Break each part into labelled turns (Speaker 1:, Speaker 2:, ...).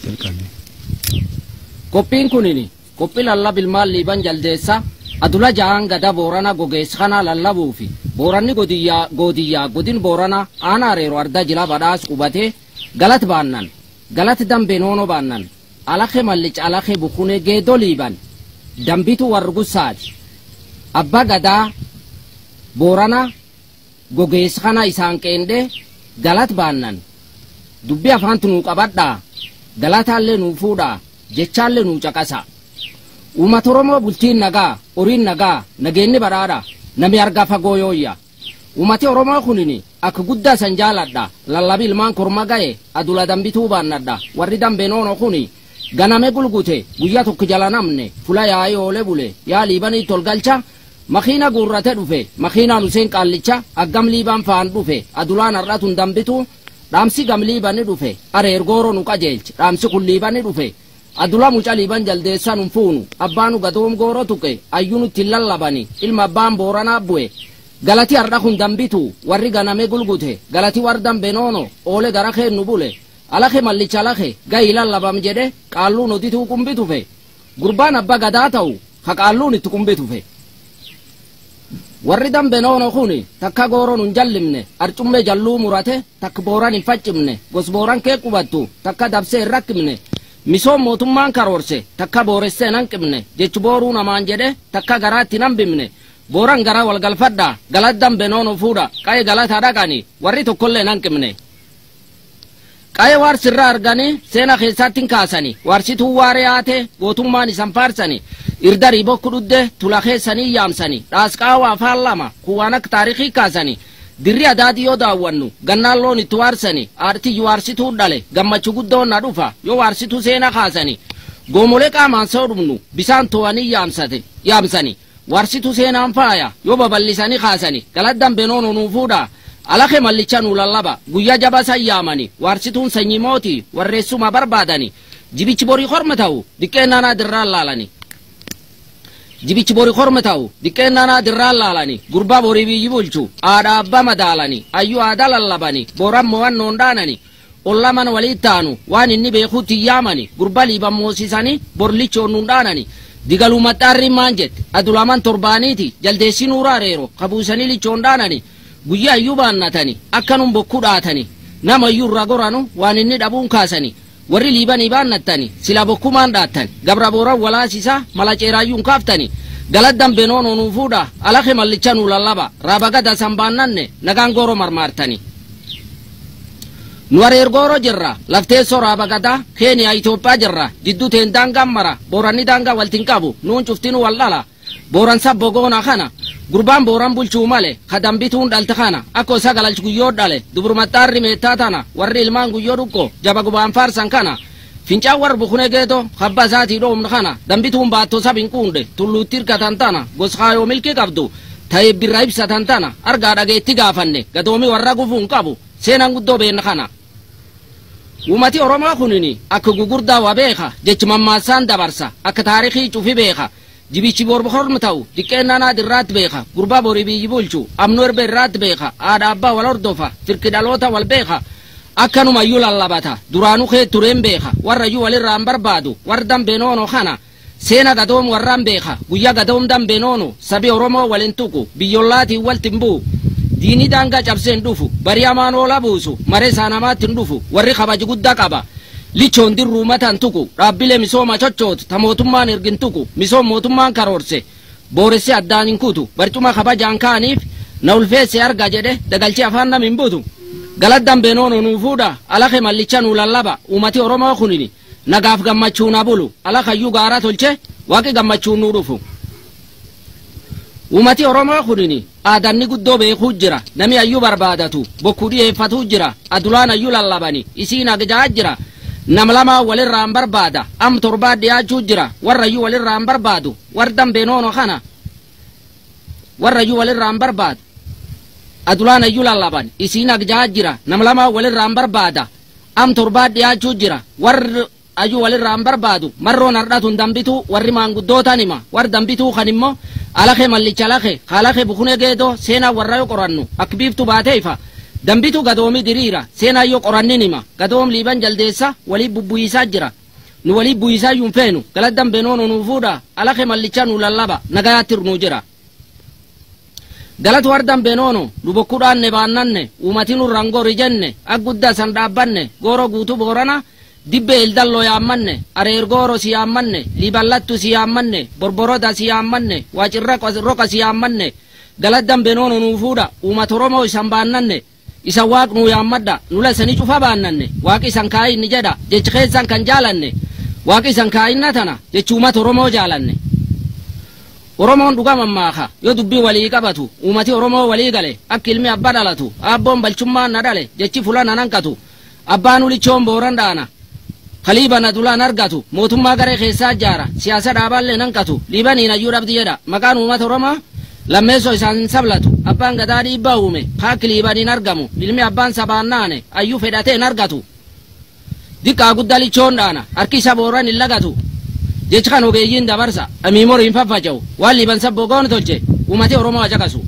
Speaker 1: Jalqabne.
Speaker 2: Qophiin kunini qophii lallab ilmaan Liiban Jaldeessa adula ja'aan gada Boorana gogeessa kana lallabuufi Booranni godiyyaa godiyyaa godin Boorana aanaa areero arda jila badhaas qubatee galat baannan galat dambe noono baannan alake mallic alake bukune geedo Liiban dambitu wargussaati abba gadaa Boorana gogeessa kana isaan qeendhe galat baannan dubbi afaantu nuu qabadhaa galataallee nuu fuudhaa jechaallee nuu caqasa. Uummata Oromoo bultiin nagaa, horiin nagaa, nageenni badhaadha, nami argaa fagoo yooyya. Uummati Oromoo kunini akka guddaa san jaaladha, lallabi ilmaan korma ga'e, adula dambituu baannadha, warri dambe noono kuni ganame gulgute, guyyaa tokko jala namne, fula yaa'ee oole bule, yaa Liibanii tolgalcha, makiina guurrate dhufe, makiinaan Huseen Qaallicha, aggam Liibaan fa'aan dhufe, adulaan har'atun dambitu, dhaamsi gam Liibani dhufe, areer gooroo nu qajeelche, dhaamsi kun Liibani dhufe. Adula mucaa Liiban Jaldeessaa nun fuunu abbaanu gadoom gooroo tuqe ayyuu nutti lallabani ilma abbaan Booranaa bu'e galati har'a kun dambitu warri ganame gulgute galati warri dambe noono oole gara keennu bule alake mallicha alake ga'ii lallabam jedhe qaalluun hodituu qumbitufe gurbaan abba gadaa ta'u ha qaalluun itti qumbitufe. Warri dambe noono kuni takka gooroo nun jallimne arcummee jalluu murate takka Booran hin faccimne gos Booran kee qubattu takka dabsee hin rakkimne. Misoom mootummaan karoorse takka booressee nan qibne jechi booruu namaan jedhe takka garaatti nan bimne Booran garaa wal galfadhaa galat dambe noono fuudha qa'ee galataa dhaqani warri tokkollee nan qibne. Qa'ee waarsirraa arganii seena keessaatti hin kaasani waarsituu waaree haate gootummaan isan faarsani irdarii bokku dhudde tula keessanii yaamsani dhaasqaawaa afaan lama kuwaan akka taarikii kaasani. Dirri adaadii yoo daawwannu gannaan loon itti waarsani aartiyyi waarsituu dhale gammachuu guddoon na dhufa yoo waarsituu seenaa kaasani goomolee qaamaan soo dhumnu bisaan to'anii yaamsani waarsituu seenaan faaya yoo babal'isanii kaasani galat dambe noono nuu fuudha alake mallicha nuu lallaba guyyaa jaba san yaamani waarsituun sanyii mootii warreessuma barbaadani jibichi borii horma ta'u diqqeennaanaa dirraan laalani. Jibichi borii horma ta'u diqqeennaanaa dirraan laalani gurbaa borii biyyi bulchu aadaa abbaa madaalani ayyuu aadaa lallabani Booran mo'annoon dhaanani olla mana walii taanu waan inni beekuutti yaamani gurbaa Liiban moosisani borlichoon nuun dhaanani digaluu maxxaarri maan jette adulaman torbaaniiti jaldeessi nuuraa reero kabuusanii lichoon dhaanani guyyaa ayyuu baannatani akkanum bokkuu dhaatani nama iyyuu irraa goranu waan inni dhabuun kaasani. Warri Liibanii baannattani sila bokkumaan dhaattani gabra Booran walaasisaa mala ceeraayyuun kaaftani galat dambe noono nuu fuudha alake mallicha nuu lallaba raaba gada san baannanne nagaan gooroo marmaartani. Nu areer gooroo jirra lafteessoo raaba gadaa Keeniyaa Itoophiyaa jirra jidduu teen daangaan mara Booranni daangaa waltiin qabu nuun cuftinuu wal dhala Booran sabbo goona kana gurbaan Booran bulchuu male ka dambituun dhalte kana akkoo isa galalchi guyyoo dhale duburmaxxaarri meettaa tana warri ilmaan guyyoo dhuqqo jaba gubaan faarsan kana fincaan warri bukune geeto kabba isaatii dhoomne kana dambituun baattoo sab hin quunde tulluutti hirkatan tana goskaayoo milkii qabdu ta'ee birra ibsatan tana argaa dhageetti gaafanne gadoomi warra gufuun qabu seenaan guddoo beenna kana. Uummati Oromoo kunini akka gugurdaa waa beeka jechi mammaassaan dabarsa akka taarikii cufi beeka. Jibichi borbu hormu ta'u diqqeennaanaa dirraatti beeka gurbaa borii biyyi bulchu amnuu erbe irraatti beeka aadaa abbaa wal hordofa firki dhaloota wal beeka akkanuma iyyuu lallabata duraanuu kee tureen beeka warra iyyuu walirraa hin barbaadu warri dambe noono kana seena gadoom warraan beeka guyyaa gadoom dambe noono sabi Oromoo waliin tuqu biyyollaatiin walti hin bu'u diinii daangaa cabsee hin dhufu barii hamaan oola buusu maree isaa namaatti hin dhufu warri kabaji guddaa qaba. Lichoon dirruu mataan tuqu dhaabbilee misooma chochootu ta mootummaan ergin tuqu misoom mootummaan karoorse booressee addaan hin kutu barcuma kabajaan kaaniif na ulfeesse arga jedhe dagalchee afaan nam hin butu galat dambe noono nuu fuudha alake mallicha nuu lallaba uummati Oromoo kunini nagaaf gammachuu na bulu alakayyuu gaaraa tolche waaqi gammachuun nuu dhufu. Uummati Oromoo kunini aadanni guddoo beekuu jira nami ayyuu barbaadatu bokkuu dhiyeeffatuu jira adulaan ayyuu lallabani isiin agajaa jira. Nam lama walirraa hin barbaada am torbaa dhiyaachuu jira warra iyyuu walirraa hin barbaadu warri dambe noono kana warra iyyuu walirraa hin barbaadu adulaan iyyuu lallaban isiin agjaa jira nam lama walirraa hin barbaada am torbaa dhiyaachuu jira warri ayyuu walirraa hin barbaadu marroon har'atun dambituu warri maanguddootan hima warri dambituu kan immoo alake mallicha alake haalake bukune geedoo seenaa warra yoo qorannu akka biiftu baatee ifa. Dambitu gadoomi diriira seenaayyoo qorannin hima gadoom Liiban Jaldeessa walii bubbuyisaa jira nu walii buyisaa yuun feenu galaddan Benoonoo nuu fuudha alake mallichaa nu lallaba nagayaatti nuu jira. Galatu wardan Benoono nu bokkuudhaanne baannanne uumati nurraan gori jenne ak guddaa san dhaabbanne gooroo guutuu Boorana dibbee Eldalloo yaammanne areer gooro si yaammanne Liiballattu si yaammanne Borboroda si yaammanne Waacirra roqa si yaammanne galaddan Benoono nuu fuudha uummata Oromoo isan baannanne isa Waaq nuu yaammadha nula sanii cufa baannanne Waaqi isan kaayinni jedha jechi keessan kan jaalanne Waaqi isan kaayinna tana jechi uummata Oromoo jaalanne. Oromoon dhuga mammaaka yoo dubbii walii qabatu uummati Oromoo walii gale akka ilmi abbaa dhalatu abboon balchummaan na dhale jechi fula nan hanqatu abbaan ulichoon Booran dhaana kaliiba na dulaan argatu mootummaa garee keessaa jaara siyaasa dhaabaallee nan qatu Liibaniin ayyuu dhabdi jedha maqaan uummata Oromoo lammeessoo isaan sablatu abbaan gadaa dhiibbaa uume haakki Liibaniin argamu ilmi abbaan sabaan naane ayyuu fedhatee hin argatu diqqaa guddaa lichoon dhaana harki isa Booran hin lagatu. Jechi kan ogeeyyiin dabarsa amiimorii hin faffaca'u waan Liiban sabboo goon tolche uummati Oromoo acaqasu.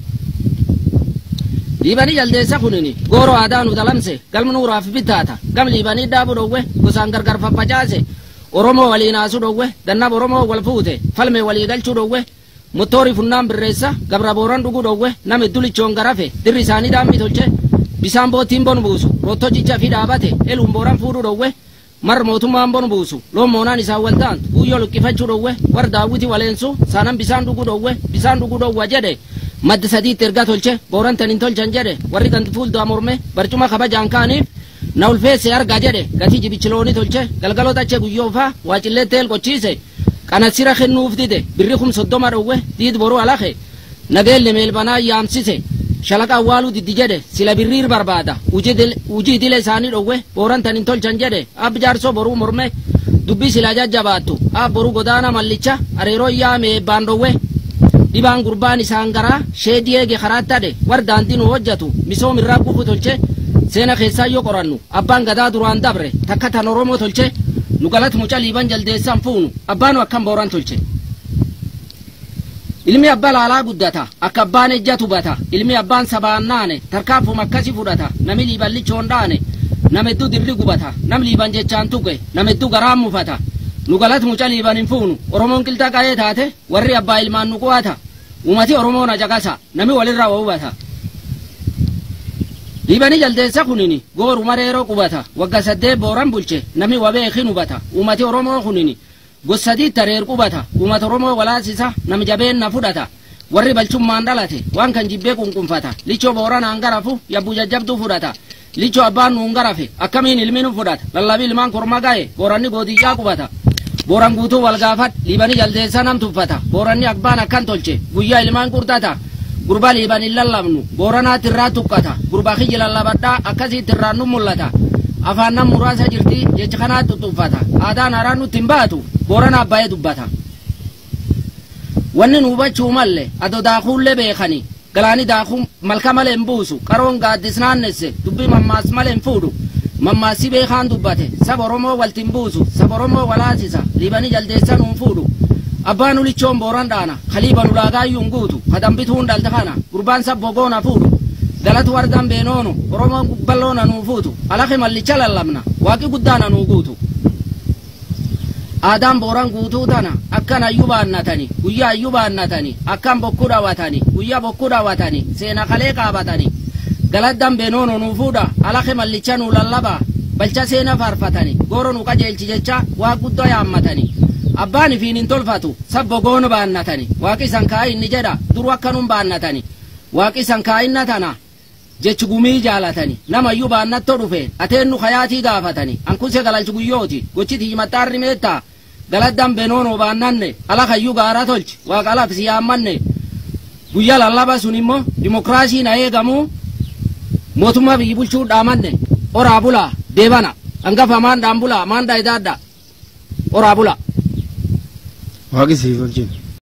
Speaker 2: Liibanii Jaldeessa kunini gooroo aadaa nu dalamse galma nuuraaf bittaata gam Liibanii dhaabu dhowwe gosaan gargar faffacaase Oromoo waliin haasuu dhowwe dannab Oromoo wal fuute falme walii galchuu dhowwe mottoorii funnaan birreessa gabra Booran dhuguu dhowwe nama hedduu lichoon garafe dirri isaanii daammi tolche bisaan boottiin bonu buusu roottoo cicha fi dhaabate eluun Booran fuudhuu dhowwe mar mootummaan bonu buusu loon moonaan isaan wal ta'antu guyyoo luqqifachuu dhowwe war daawwiti waleensu saanan bisaan dhuguu dhowwe bisaan dhuguu dhowwa jedhe madda sadiitti erga tolche Booran tan hin tolchan jedhe warri ganti fuuldura morme barcuma kabajaan kaaniif na ulfeesse argaa jedhe gatii jibichiloonii tolche galgaloota achee guyyoofaa waacilleetti elqochiise qanassira kennuuf dide birri 30,000 dhowwe diid boruu alake nageelle meelbanaa yaamsise shalaqa awwaaluu diddi jedhe sila birriir barbaada hujii idile isaanii dhowwe Booran tan hin tolchan jedhe ab jaarsoo boruu morme dubbii sila jajjabaattu ab boruu godaana mallicha areeroo yaame eebbaan dhowwe dhibaan gurbaan isaan garaa sheedii eege karaattadhe war daandii nu hojjatu misoom irraa gufu tolche seena keessaa yoo qorannu abbaan gadaa duraan dabre takka tan Oromoo tolche nu galatu mucaa Liiban Jaldeessaan fuunu abbaanu akkam Booran tolche. Ilmi abbaa laalaa guddata akka abbaan ejjatu bata ilmi abbaan sabaan naane tarkaanfuma akkasi fudhata nami Liiban lichoon dhaane nama hedduu dirri gubata nam Liiban jechaan tuqe nama hedduu garaan mufata nu galatu mucaa Liiban hin fuunu Oromoon qilxa qa'ee taate warri abbaa ilmaan nu qu'ata uummati Oromoon ajaqasa nami walirraa waa hubata. Liibanii Jaldeessa kunini gooru mareeroo qubata wagga 8 Booran bulche nami wabee hin hubata uummati Oromoo kunini gosadii tareer qubata uummata Oromoo walaasisa nami jabeen na fudhata warri balchummaan dhalate waan kan jibbee qunqunfata lichoo Booran hangarafu yabbuu jajjabduu fudhata lichoo abbaan nuun garafe akkamiin ilmi nu fudhata lallabii ilmaan korma ga'e Booranni goodiyyaa qubata Booran guutuu wal gaafat Liibanii Jaldeessa nam tuffata Booranni abbaan akkan tolche guyyaa ilmaan qurxata gurbaa Liiban hin lallabnu Booranaatti irraa tuqqata gurbaa kiyyi lallabadhaa akkasiitti irraa nu mul'ata afaan nam muraasa jirti jechi kanaatti tuttuffata aadaan haaraan nutti hin baatu Boorana abbaa'ee dubbata. Wanni nu hubachuu malle ado daakuullee beekani galaani daakuu malka malee hin buusu qaroon gaaddis naannesse dubbii mammaas malee hin fuudhu mammaassi beekaan dubbate saba Oromoo walti hin buusu saba Oromoo walaasisa Liibanii Jaldeessa nuun fuudhu abbaan ulichoon Booran dhaana kaliiban ulaagaayyuu hin guutu kadambituun dhalte kana gurbaan sabboo goona fuudhu galatu wardan Beenoono Oromoon balloona nuu fuutu alake mallicha lallabna Waaqi guddaana nuu guutu. Aadaan Booran guutuu tana akkan ayyuu baannatani guyyaa ayyuu baannatani akkan bokkuu dhaawatani guyyaa bokkuu dhaawatani seena kalee qaabatani galaddan Beenoono nuu fuudha alake mallicha nuu lallabaa balcha seena faarfatani gooro nu qajeelchi jecha waa guddoo yaammatani abbaan ifiin hin tolfatu sabbo goonu baannatani Waaqi isan kaayinni jedha duru akkanum baannatani Waaqi isan kaayinna tana jechi gumii jaalatani nama iyyuu baannatto dhufe ateennu kayaatii gaafatani ankuse galalchi guyyooti gochiti himaxaarri meettaa galaddan Benoonoo baannanne alakayyuu gaaraa tolchi Waaqa alaaf si yaammanne guyyaa lallaba sun immoo dimokiraasiin eegamuu mootummaa biyyi bulchuu dhaamanne oraa bulaa deebana hangafa maandhaan bulaa maandhaa idaadha oraa bulaa.
Speaker 1: Waaqi siif wajjin.